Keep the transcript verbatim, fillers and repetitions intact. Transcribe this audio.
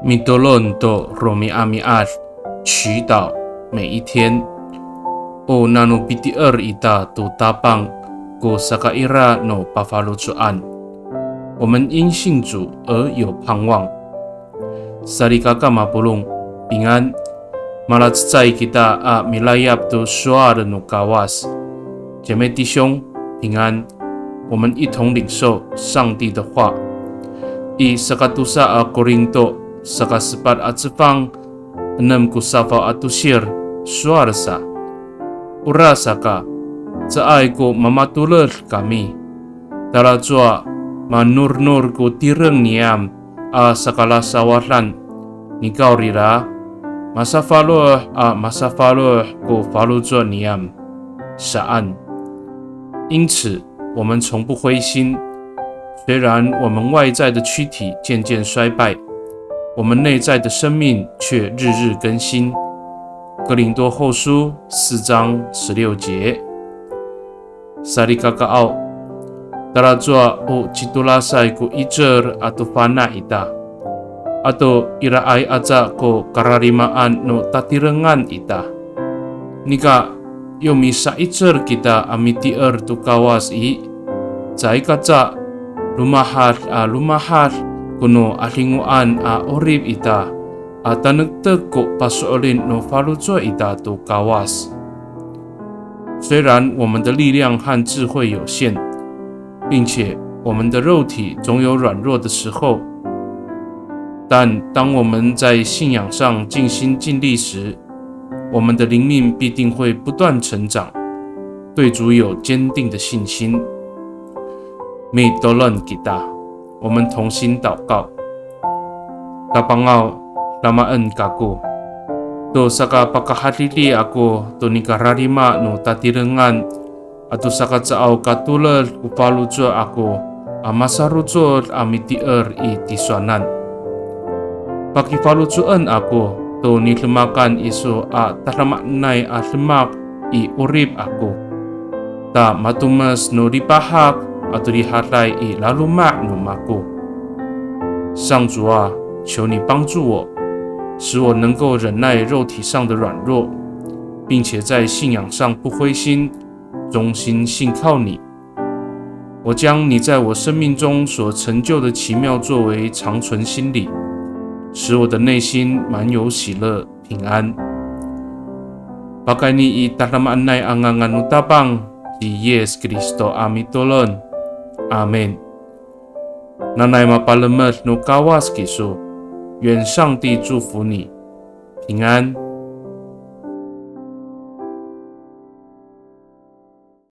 Mitolon to romi'ami'ad, 祈祷每一天。O nano pitier ita to Tapang ko sakaira no pafaloco'an. 我们因信主而有盼望。Salikaka mapolong, 平安。Malacecay kita a milayap to sowal no Kawas. 姐妹弟兄，平安。我们一同领受上帝的话。I sakatosa a Korinto, sakasepat a cefang, enem ko safaw a tosir, sowal sa. Orasaka, caay ko mamatoled kami. Talacowa manornor ko tireng niyam a sakalasawadan, nikawrira, masafaloh a masafaloh ko faloco' niyam. Saan. 因此，我们从不灰心。虽然我们外在的躯体渐渐衰败，我们内在的生命却日日更新。哥林多后书四章十六节。Salikakaaw, talacowa o citolasay ko 'icel ato fana' ita, ato iraay aca ko kararimaan no tatirengan ita. Nika, yo misa'icel kita a mitier to Kawas i, caay kaca lomahad a lomahad ko no 'adingoan a 'orip ita, a tanektek ko paso'elin no faloco' ita to Kawas. 虽然我们的力量和智慧有限，并且我们的肉体总有软弱的时候，但当我们在信仰上尽心尽力时，我们的灵命必定会不断成长，对主有坚定的信心。Mitolon kita. 我们同心祷告。Tapangaw, damaen kako to sakapakahadidi ako to nikararima no tatirengan, ato saka caaw ka toled ko faloco' ako a masarocod a mitier i tisowanan. Pakifaloco'en ako to nidemakan iso a tadamaanay a demak i 'orip ako. Ta matomes no lipahak ato rihaday i laloma' no mako. 上主啊，求你帮助我，使我能够忍耐肉体上的软弱，并且在信仰上不灰心，忠心信靠你。我将你在我生命中所成就的奇妙作为常存心里，使我的内心满有喜乐、平安。Pakayni i tadamaanay a ngangan no Tapang ci Yis Kristo a mitolon. Amin. Nanay mapalemed no Kawas kiso. 愿上帝祝福你，平安。